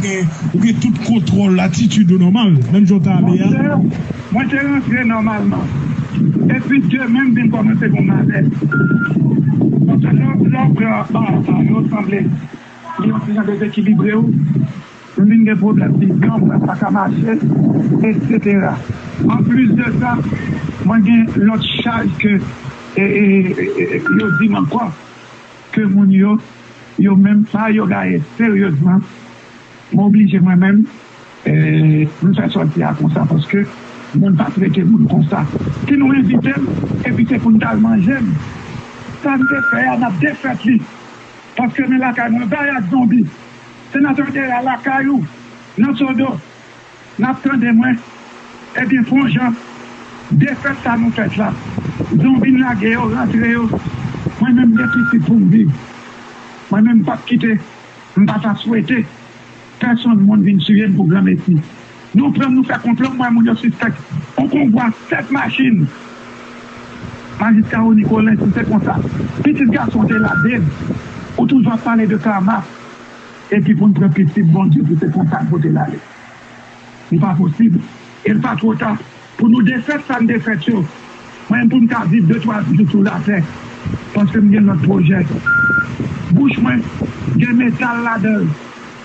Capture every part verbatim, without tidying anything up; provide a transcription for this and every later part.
Ou gen tout kontwòl, atitid ou nòmal, menm jan w ta ale a. Monchè, mwen te rantre nòmalman. Epi demen m vin kòmanse gon malè. Paske lè, lè w pran a, a yo sanble li yon ti jan dezekilibre w. M vin gen pwoblèm vizyon, mwen pa ka mache, etsetera. Anplis de sa, mwen gen lòt chaj ke e, e, e, e, yo di m ankò ke moun yo, yo menm pa yo gaye seryezman. Mwen oblije mwen menm, e, m fè sòti a konsa paske moun pa trete moun konsa. Si nou envite m, epi se pou n t al manje m, sa m te fè a, n ap defèt li. Paske men lakay mwen bay ak zonbi. Senatè Dera lakay ou, nan Sodo, n ap tande mwen. Ebyen, fè yon jan, defèt sa nou fèt la. Zonbi n lage yo, rantre yo. Mwen menm, m gen pitit pou m viv. Mwen menm, m p ap kite, m pa ta swete pèsonn moun vin tiye m pou granmesi. Nou pran m, nou fè konplo, m wè moun yo sispèk. On konvwa sèt machin. Majistra Rony Colin, si se konsa, pitit gason w te lave m, ou toujou ap pale de kama, epi pou n pran pitit Bondye pou se konsa n pote l ale. Li pa posib. E l pa twò ta pou nou defèt sa n defèt yo. Mwen menm pou m ka viv de twa jou sou latè, paske m gen lòt pwojè. Bouch mwen gen metal ladan l.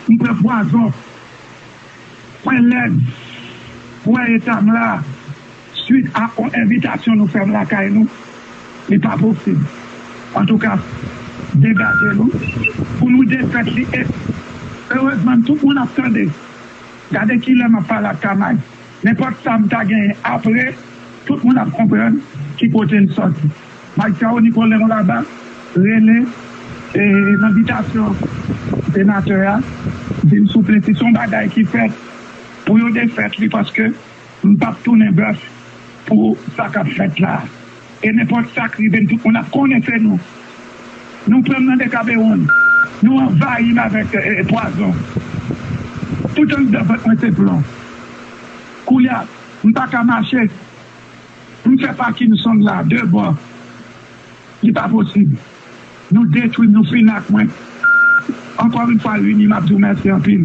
M pran pwazon. Mwen lèd. Ou wè eta m la, swit a on envitasyon nou fè m lakay nou. Li pa posib. Antouka, degaje nou pou nou defèt li. E erezman, tout moun ap tande. Gade kilè m ap pale ak Kamay. Nenpòt sa m ta genyen apre, tout moun ap konprann ki kote l sòti. Majistra Rony Colin Laba rele, e, nan bitasyon senatè a, di l souple, si se yon bagay ki fèt pou yo defèt li, paske m p ap tounen bèf pou sa k ap fèt la. E nenpòt sa k rive n, tout moun ap konnen se nou. Nou pran m nan dekabewonn. Nou anvayi m avèk, e, e, pwazon. Tout anndan vant mwen se plon. Koulye a, m pa ka mache. M fè Pakinsonn la, de bò. Li pa posib. Nou detwi m, nou fini ak mwen. Ankò yon fwa, Rini, m ap di w mèsi anpil.